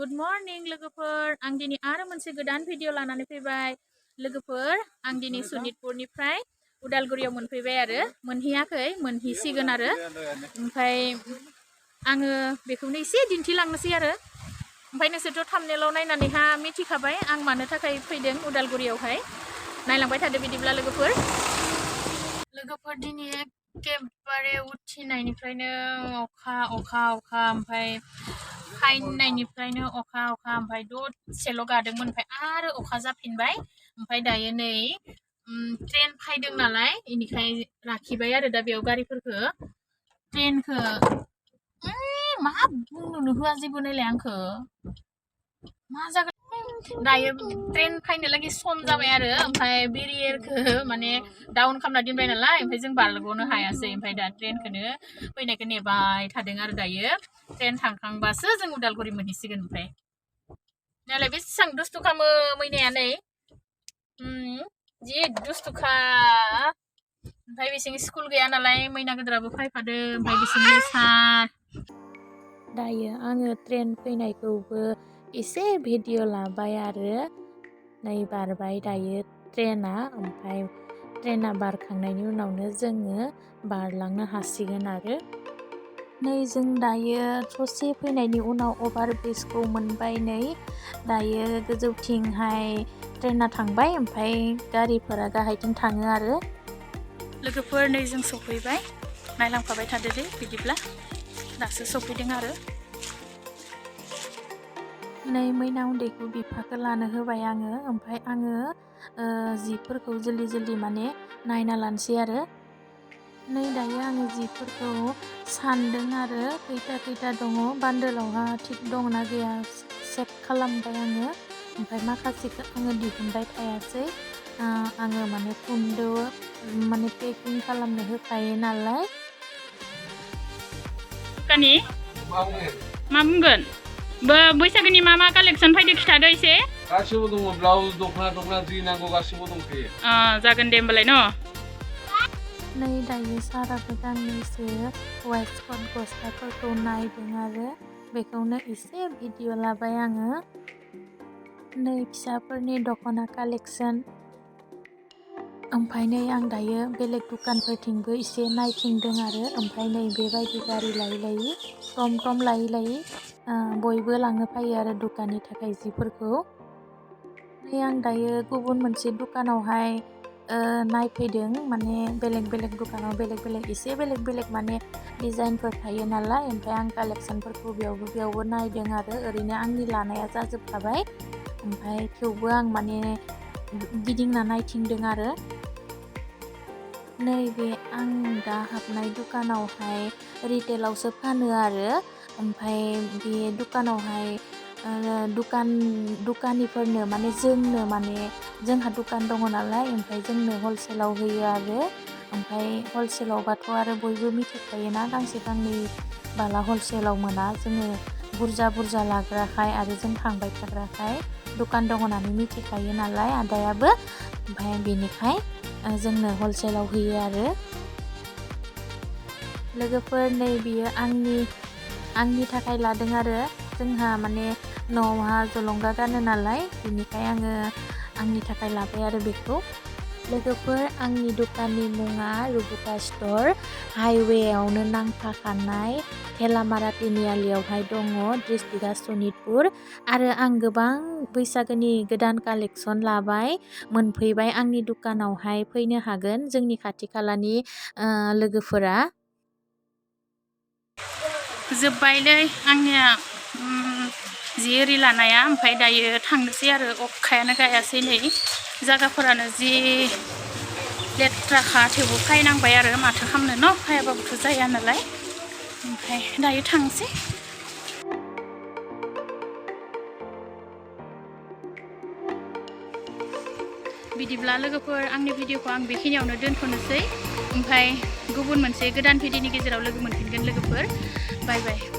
Good morning लोगोफोर आं दिनै आरो मोनसे गोदान भिडिअ लानानै फैबाय लोगोफोर आं दिनै सनितपुरनिफ्राय उदालगुरियाव मोनफैबाय आरो मोनहैयाखै मोनहैसिगोन आरो ओमफ्राय आङो बेखौनो एसे दिन्थिलांनोसै आरो ओमफ्राय नोंसोरथ' थाम्बनेलाव नायनानैहा मिथिखाबाय आं मानो थाखाय फैदों उदालगुरियावहाय नायलांबाय थादो बिदिब्ला लोगोफोर दिनै एखेबारे उथिनायनिफ्रायनो अखा ओमफ्राय फायनायनिफ्रायनो अखा ओमफ्राय दसेल' गादोंमोन ओमफ्राय आरो अखा जाफिनबाय ओमफ्राय दायो नै ट्रेन फैदों नालाय बेनिखाय लाखिबाय आरो दा बेयाव गारिफोरखौ ट्रेनखौ मा बुंनोनो होआ जेबो नायलाय आंखौ मा जागोन दायो ट्रेन फैनो लागि सम जाबाय आरो ओमफ्राय बेरियारखौ माने डाउन खालामना दोनबाय नालाय ओमफ्राय जों बारग'नो हायासै ओमफ्राय दा ट्रेनखौनो फैनायखौ नेबाय थादों आरो दायो ट्रेन थांखांबासो जों उदालगुरि मोनहैसिगोन ओमफ्राय नालाय बेसेबां दुस्थु खालामो मैनाया नै जि दुस्थुखा ओमफ्राय बिसिनि स्कुल गैया नालाय मैना गिदिराबो फैफादों ओमफ्राय बिसिनि सार दायो आङो ट्रेन फैनायखौबो एसे भिडिअ लाबाय आरो नै बारबाय दायो ट्रेना ओमफ्राय ट्रेना बारखांनायनि उनावनो जोङो बारलांनो हासिगोन आरो नै जों दायो ससे फैनायनि उनाव अभार ब्रिजखौ मोनबाय नै दायो गोजौथिंहाय ट्रेना थांबाय ओमफ्राय गारिफोरा गाहायथिं थाङो आरो लोगोफोर नै जों सफैबाय नायलांफाबाय थादो दे बिदिब्ला दासो सफैदों आरो नै मैना उन्दैखौ बिफाखौ लानो होबाय आङो ओमफ्राय आङो जिफोरखौ जल्दि माने नायना लानोसै आरो नै दायो आङो जिफोरखौ सानदों आरो खैथा दङ बान्डोलावहा थिग दंना गैया चेक खालामबाय आङो ओमफ्राय माखासेखौ आङो दिहुनबाय थायासै आङो माने खुन्दो माने पेकिं खालामनो होखायो नालाय कानि मा बुंगोन बैसागोनि मा कालेक्सन फैदो खिथादो एसे गासिबो दङ ब्लाउज दख'ना जि नांगौ गासिबो दंखायो जागोन दे होमबालाय न नै दायो साराबो गांनैसो वेस्टकट गस्लाफोरखौ नायदों आरो बेखौनो एसे भिडिअ लाबाय आङो नै फिसाफोरनि दख'ना कालेक्सन ओमफ्राय नै आं दायो बेलेग दुकानफोरथिंबो एसे नायथिंदों आरो ओमफ्राय नै बेबायदि गारि लायै टम लायै बयबो लांनो फैयो आरो दुकाननि थाखाय जिफोरखौ नै आं दायो गुबुन मोनसे दुकानावहाय नायफैदों माने बेलेग दुकानाव बेलेग एसे बेलेग माने डिजाइनफोर थायो नालाय ओमफ्राय आं कालेक्सनफोरखौ बेयावबो नायदों आरो ओरैनो आंनि लानाया जाजोबखाबाय ओमफ्राय थेवबो आं माने गिदिंना नायथिंदों आरो नैबे आं दा हाबनाय दुकानावहाय रिटेलावसो फानो आरो ओमफ्राय बे दुकानावहाय दुकानिफोरनो माने जोंहा दुकान दङ नालाय ओमफ्राय जोंनो हलसेलाव होयो आरो ओमफ्राय हलसेलावबाथ' आरो बयबो मिथिखायोना गांसे गांनै बाला हलसेलाव मोना जोङो बुरजा लाग्राखाय आरो जों थांबाय थाग्राखाय दुकान दङ होननानै मिथिखायो नालाय आदायाबो ओमफ्राय बेनिखाय जोंनो हलसेलाव होयो आरो लोगोफोर नै बियो आंनि थाखाय लादों आरो जोंहा माने न'आवहा जलंगा गानो नालाय बेनिखाय आङो आंनि थाखाय लाबाय आरो बेखौ लोगोफोर आंनि दुकाननि मुङा रुबुका स्ट'र हाइवेआवनो नांफाखानाय थेलामारा तिनिआलियावहाय दङ डिस्ट्रिक्टआ सनितपुर आरो आं गोबां बैसागोनि गोदान कालेक्सन लाबाय मोनफैबाय आंनि दुकानावहाय फैनो हागोन जोंनि खाथि खालानि लोगोफोरा जोब्बायलै आंनिया जि एरि लानाया ओमफ्राय दायो थांनोसै आरो अखायानो गायासै नै जायगाफोरानो जि लेथ्राखा थेवबो फायनांबाय आरो माथो खालामनो न फायाबाबोथ' जाया नालाय ओमफ्राय दायो थांसै बिदिब्ला लोगोफोर आंनि भिडिअखौ आं बेखिनियावनो दोनथ'नोसै ओमफ्राय गुबुन मोनसे गोदान भिडिअनि गेजेराव लोगो मोनफिनगोन लोगोफोर बाय बाय